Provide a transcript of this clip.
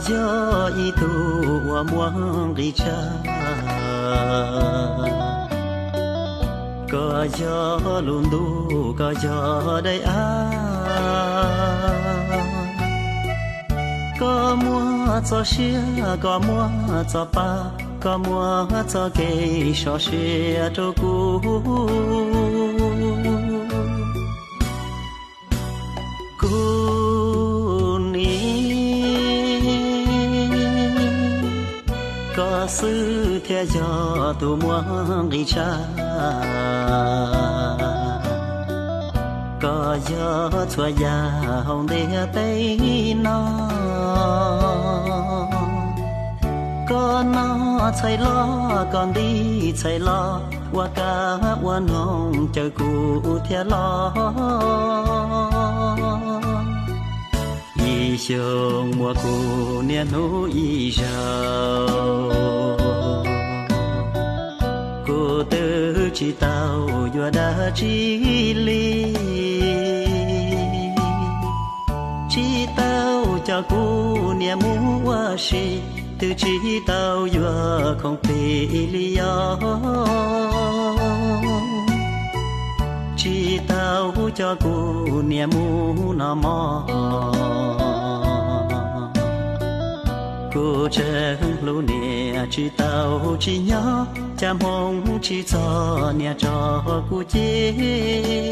Yog ib tug uas muaj nqis tshaj, koj yog lub ntuj, koj yog daim av, koj muaj txoj sia, koj muaj txoj pa, koj muaj txoj kev sov siab rau kuv. Kuv niam, koj xwb thiaj yog tus muaj nqis tshaj. Koj yog txhua yam hauv ntiaj teb no. Koj noj txhais loj, koj nti txhais loj, ua kab ua noog caw kuv thiaj los. Yim xyoo muaj kuv niaj hnub ib zaug, kuv twb tsis tau yuav dab tsi li, tsis tau coj kuv niam mus ua si, twb tsis tau yuav khoom plig li os, tsis tau coj kuv niam mus noj mov. Kuv tseem hlub niam tsis tau tsis nyob, cas hmoo tsis txog niam tso kuv cem.